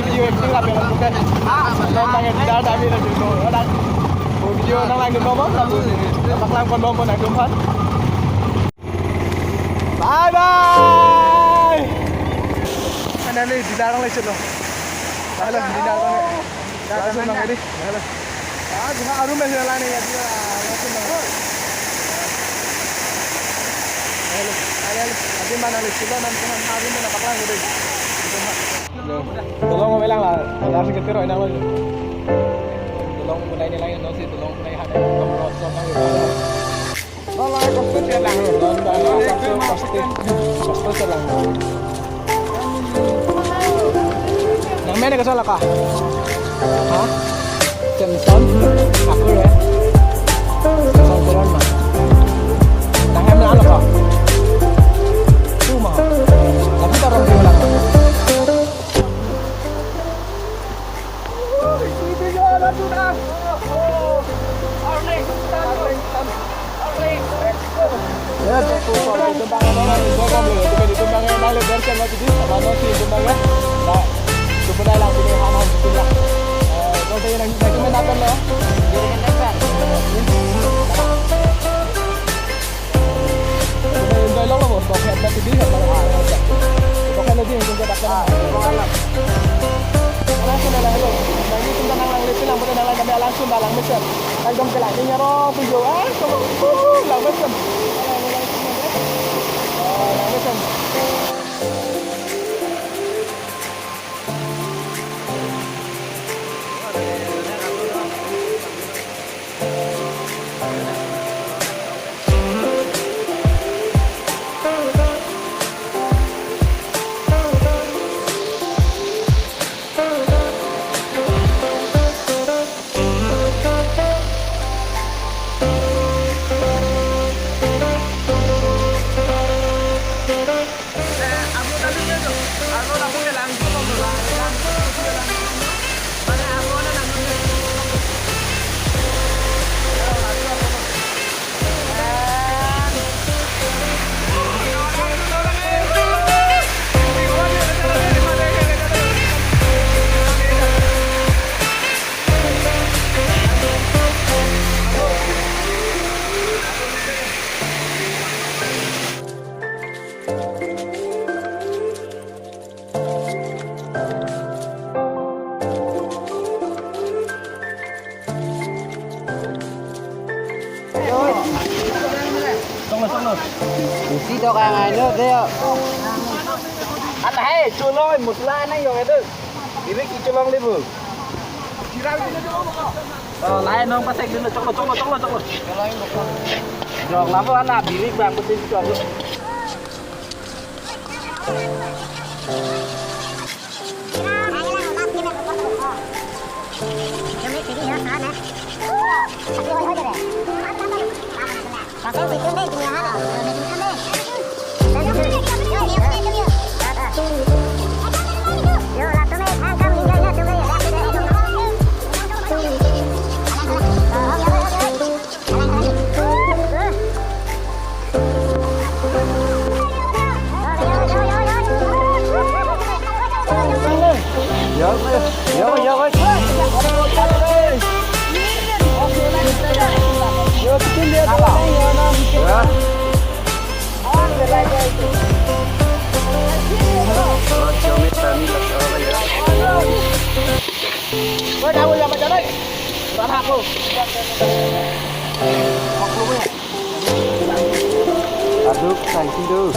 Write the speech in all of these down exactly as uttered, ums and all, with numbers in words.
Video acting lapen lapu ke. Nonke video acting lapen lapu ke. Video nang lang dun bom, lapu. Paklang kon bom kon nang dun pan. Bye bye. Finally, dinner nang le chelo. Halo, dinner nang le. Langsung nang le. Halo. Ah, gua harum ya, lain ya, dia langsung nang. Halo, halo, halo. Adi mana le chelo, nang tuhan harum na paklang udah. Tolong melang la, ada sedikit roi nang lo. Tolong punai ni lain, no si tolong punai hana. Kamu rosok nang. Nang men ke salah ka? Hah? Johnson? Aku ya. Johnson Suran ma. Nang em na ka? Tu ma. Tapi tarong di ulang. Langsung dah lang mesen. Ekdom ke lang ni nyaro tu jo. Ah, kamu, uh, lang mesen. Ah, lang mesen. Usi dok ang ano deh. Ata hai, chuloi, musla na yong itu. Ini ki chulong libu. Oh, lain nong pasek dulu, choklo, choklo, choklo, choklo. Jok lapu ana birik bang putih choklo. Aduk, thank you.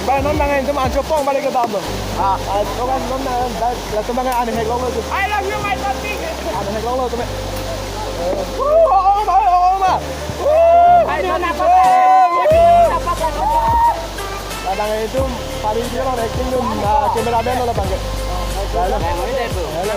Bye, non nang entum anchopong balik ke dam lo. Ah, ah, non nang, latum bang anhek long lo tu. I love you, my puppy. Anhek long lo tu me. Eh, oh, oh, ma, oh, oh, ma. Oh, ladang itu paling viral acting tu, ah, cameraman lo bang ke. Halo. Halo.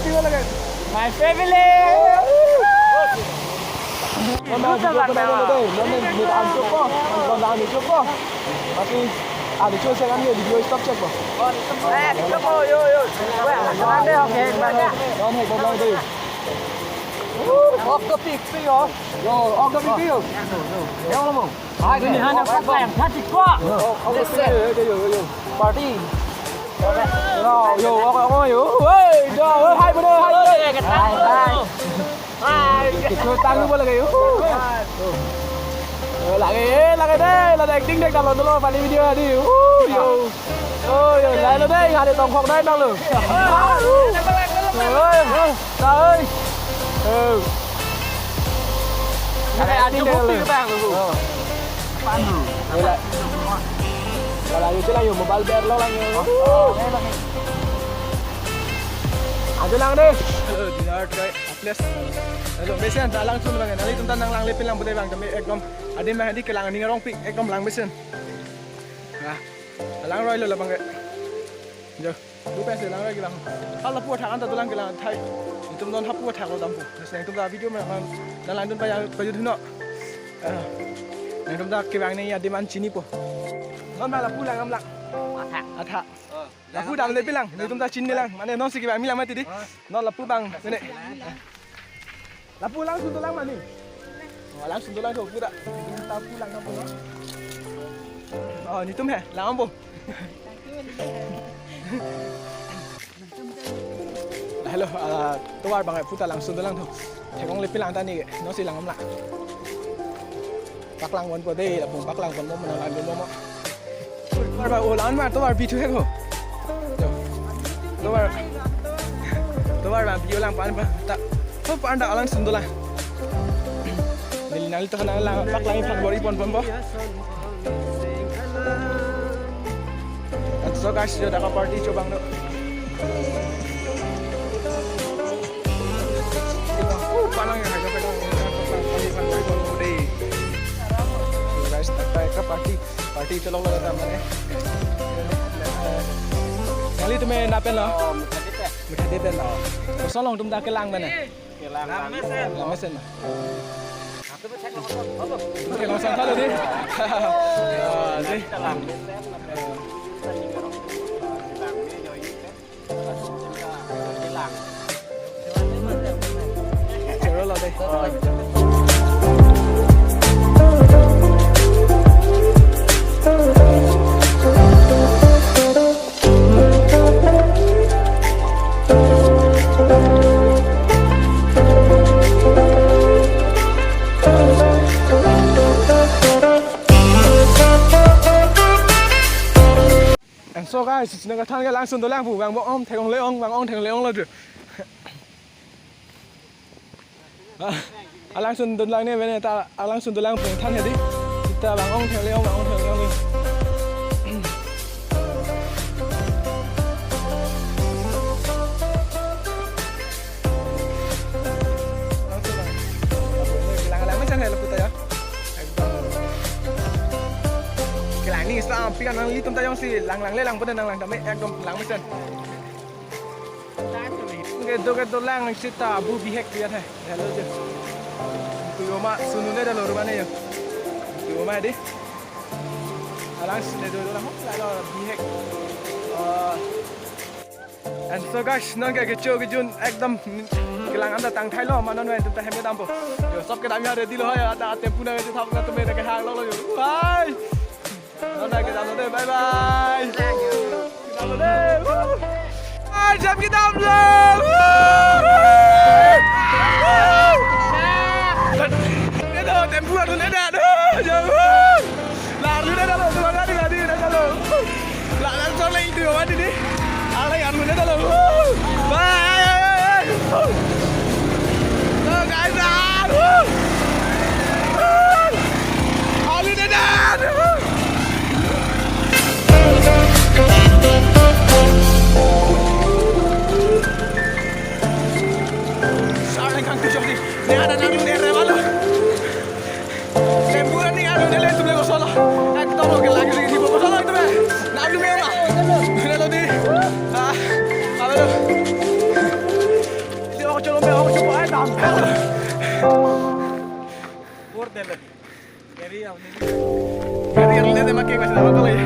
happy lagi. My family. Mama, video ko na dei. Mama, ni ta anchot ko. Ang ko na anchot ko. Pati anchot sa kami video stop check ko. Eh, anchot ko, yo, yo. Wah, anchot ko, okay, banyak. Don't hate ko dei. Off the peak, yo. Yo, off the peak, yo. Yo, mo. Hai, ini hanya kata yang cantik, Pak. Yo, yo, yo, yo. Party. Yo, yo, yo, yo, yo. Hey, yo, hai, bro, hai, bro. Hai, hai. Hai. Kita tanggung boleh kayak. Lagi, lagi deh, lagi acting deh kalau dulu paling video tadi. Uh, yo. Oh, yo, lai lo dei, hari tongkok dei nang lo. Oi, oi, ta oi. Oh. Hari adi dei lo. Oh. Pan lo. Wala. Wala, yo, sila yo, mobile ber lo lang yo. Oh. Aja lang deh. Hello, dinner try, please. Hello, mesen, alang sun lang, nelitum ta nang langle pin lang, bude bang, kami ekdom, adim bang, hadi kelang, ning arong pik, ekdom lang mesen. Nah. Alang roi lo labang ke. Jo, lu pensi lang roi kelang. Hal lapu athak anta dolang kelang thai. Itum non hapu athak lo dampo. Nasi nangtum ta video ma, ma, nang langdun paya, paya thuno. Eh, nangtum ta kevang ne ya demand chinipo. Non ma lapu lang am lang. Athak. Athak. Oh, lapu dam le pilang. Nangtum ta chini lang. Mane non si kevang mi lang mati di. Oh. Non lapu bang. Mane. Lapu langsun dolang mani. Oh, langsun dolang tho pura. Lapu lang kapu. Oh, nitum he, lang ampo. Hello, ah, tovar bang puta langsun dolang tho. Thekong le pilang tani ke, non si lang amla. Paklang ponpo dei, lapu paklang ponpo, mo nang langdun mo mo. Tovar ba, oh, lan ma, tovar bitu he ko. Yo. Tovar. Tovar ba, biu lang pan ba. Ta. Ho pan ta langsun dolang. Neli nanglitum nang lang, paklang iphan bor-i ponpo. At so guys, yo, dak party chobang do. Oh, palang ya, palang, palang, palang, palang, palang, dei. So guys, tak ka party, party cholong lo ta mane. Nanglitum nangpen lo? Oh, mutha dei pen. Mutha dei pen lo. Koson along tum dak kelang mane? Kelang, lang mesen. Lang mesen. Atu mesen lo, lo. Oke, langsung tahu dei. Ah, dei. Kelang mesen. Choro lo dei. And so guys, sina kathan ke langsun dolang pu, vang bom thekong le-ong, vang ong thekong le-ong lo tu. Ah, alangsun dolang ne, vene ta alangsun dolang pu than hedi. Sita vang ong thekong le-ong, vang ong thekong le-ong. Lang, lang mesen helo puta ya. Ekdom. Kelang ni Islam, pi kan nanglitum ta jongsi lang lang le lang pada nang lang tame ekdom lang mesen. Kedo kedo lang sita bu bihek dia thai. Helo je. Tu yo ma sunu le dalo rumah ne yo. Tu yo ma dei. Alangsun le do lang ho la lo bihek. Ah. And so guys, non ke kecho kejun ekdom kelang anta tang thailo, ma non wen tum ta hem dampo. Yo, sob kedam ya ready lo ya, ta tempu na ke thap na tum ke hang lo lo yo. Bye. Non ke dam lo dei, bye bye. Kedam lo dei. Woo. Bye, jam kedam lo. Woo. Woo. Kedo tempu adu ne da. Jam. Woo. Larlu ne da lo, tu bang adi adi ne da lo. La, la, so le itu awan ini. Ala yang mana da lo. Bye. So guys, ah, woo. Woo. Holiday dad. Woo. Gari arle de make masih nama kalau ya.